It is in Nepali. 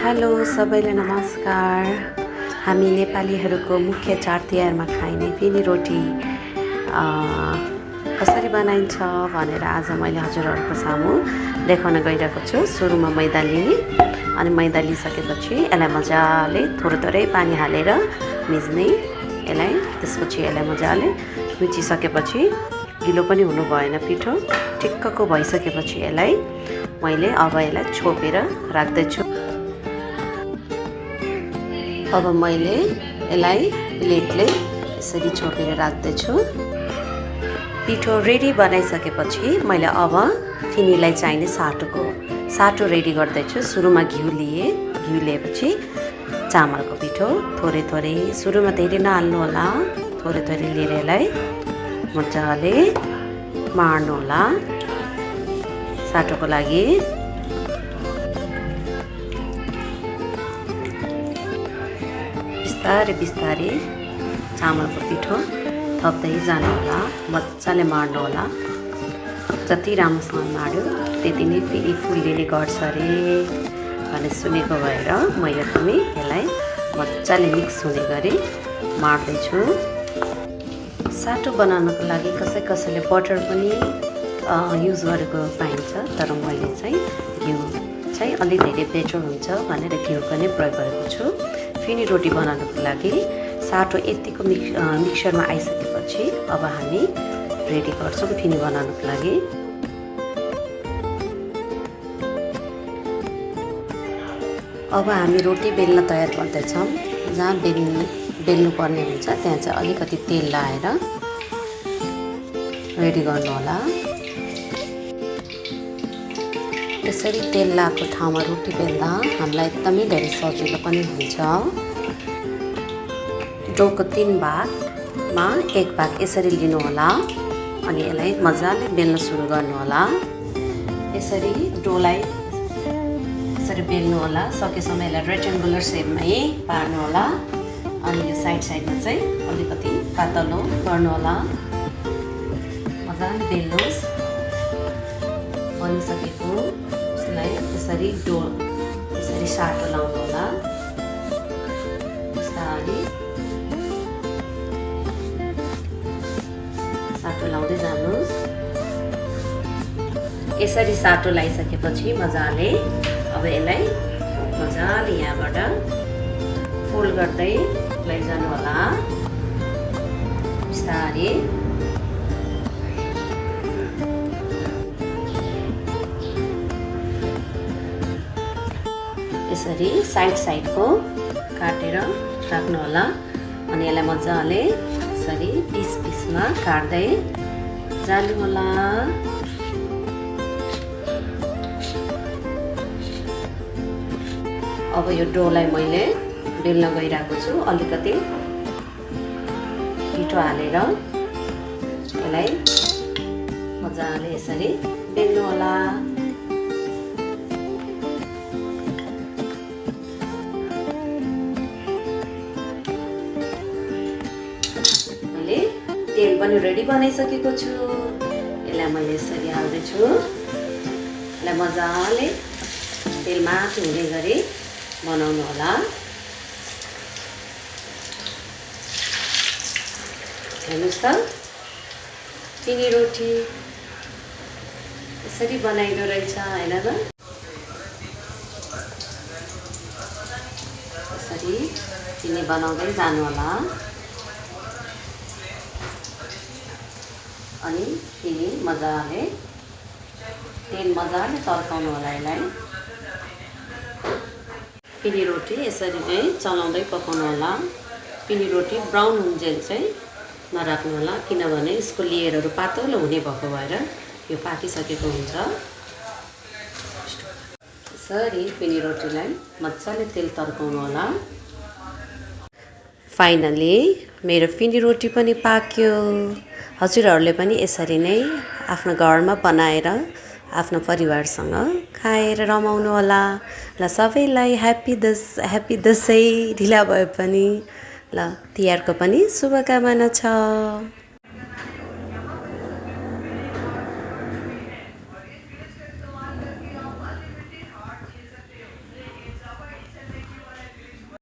हेलो सबैलाई नमस्कार। हामी नेपालीहरूको मुख्य चाड तिहारमा खाइने फेनी रोटी कसरी बनाइन्छ भनेर आज मैले हजुरहरूको सामु देखाउन गइरहेको छु। सुरुमा मैदा लिने अनि मैदा लिइसकेपछि यसलाई मजाले थोरै पानी हालेर मिच्ने। यसलाई त्यसपछि यसलाई मजाले मिचिसकेपछि गिलो पनि हुनु भएन, पिठो ठिक्कको भइसकेपछि यसलाई मैले अब यसलाई छोपेर राख्दैछु। अब मैले यसलाई प्लेटले यसरी छोपेर राख्दैछु। पिठो रेडी बनाइसकेपछि मैले अब फिनीलाई चाहिने साटो रेडी गर्दैछु। सुरुमा घिउ लिएपछि चामलको पिठो थोरै सुरुमा धेरै नहाल्नु होला, थोरै लिएर यसलाई मजाले माड्नु होला साटोको लागि। बिस्तारै चामलको पिठो थप्दै जानु होला, मजाले माड्नु होला। जति राम्रोसँग माड्यो त्यति नै फेरि फुल्लिने गर्छ अरे भने सुनेको भएर मैले पनि यसलाई मजाले मिक्स हुने गरी माड्दैछु। साटो बनाउनको लागि कसैले बटर पनि युज गरेको पाइन्छ, तर मैले चाहिँ घिउ चाहिँ अलि धेरै बेटर हुन्छ भनेर घिउको नै प्रयोग गरेको छु। फिनी रोटी बनाउनको लागि साटो यतिको मिक्सरमा आइसकेपछि अब हामी रेडी गर्छौँ फिनी बनाउनको लागि। अब हामी रोटी बेल्न तयार गर्दैछौँ। जहाँ बेल्नु पर्ने हुन्छ त्यहाँ चाहिँ अलिकति तेल लाएर रेडी गर्नु होला। यसरी तेल लगाएको ठाउँमा रोटी बेल्दा हामीलाई एकदमै धेरै सजिलो पनि हुन्छ। डोको 3 भागमा 1 भाग यसरी लिनु होला अनि यसलाई मजाले बेल्न सुरु गर्नु होला। यसरी डोलाई यसरी बेल्नु होला, सकेसम्म यसलाई रेक्टेङ्गुलर सेपमै पार्नु होला अनि यो साइडमा चाहिँ अलिकति पातलो गर्नु होला। मजाले बेल्नुहोस्। बनिसकेको यसलाई यसरी साटो लाउनु होला। बिस्तारै साटो लाउँदै जानुहोस्। यसरी साटो लगाइसकेपछि मजाले अब यसलाई मजाले यहाँबाट फोल्ड गर्दै लैजानु होला। बिस्तारै यसरी साइडको काटेर राख्नु होला अनि यसलाई मजाले यसरी पिसमा काट्दै जानु होला। अब यो डोलाई मैले बेल्न गइरहेको छु। अलिकति पिठो हालेर यसलाई मजाले यसरी बेल्नु होला। तेल पनि रेडी बनाइसकेको छु। यसलाई मैले यसरी हाल्दैछु। यसलाई मजाले तेल माथि हुने गरी बनाउनु होला। हेर्नुहोस् त, फिनी रोटी यसरी बनाइदो रहेछ होइन त। यसरी फिनी बनाउँदै जानु होला अनि फेरि मजाले तेल मजाले तर्काउनु होला। यसलाई फिनी रोटी यसरी नै चलाउँदै पकाउनु होला। फिनी रोटी ब्राउन हुन्जेल चाहिँ नराख्नु होला, किनभने यसको लेयरहरू पातलो हुने भएको भएर यो पाकिसकेको हुन्छ। यसरी फिनी रोटीलाई मजाले तेल तर्काउनु होला। फाइनली मेरो फिनी रोटी पनि पाक्यो। हजुरहरूले पनि यसरी नै आफ्नो घरमा बनाएर आफ्नो परिवारसँग खाएर रमाउनु होला। ल सबैलाई ह्याप्पी दसैँ ढिला भए पनि ल तिहारको पनि शुभकामना छ।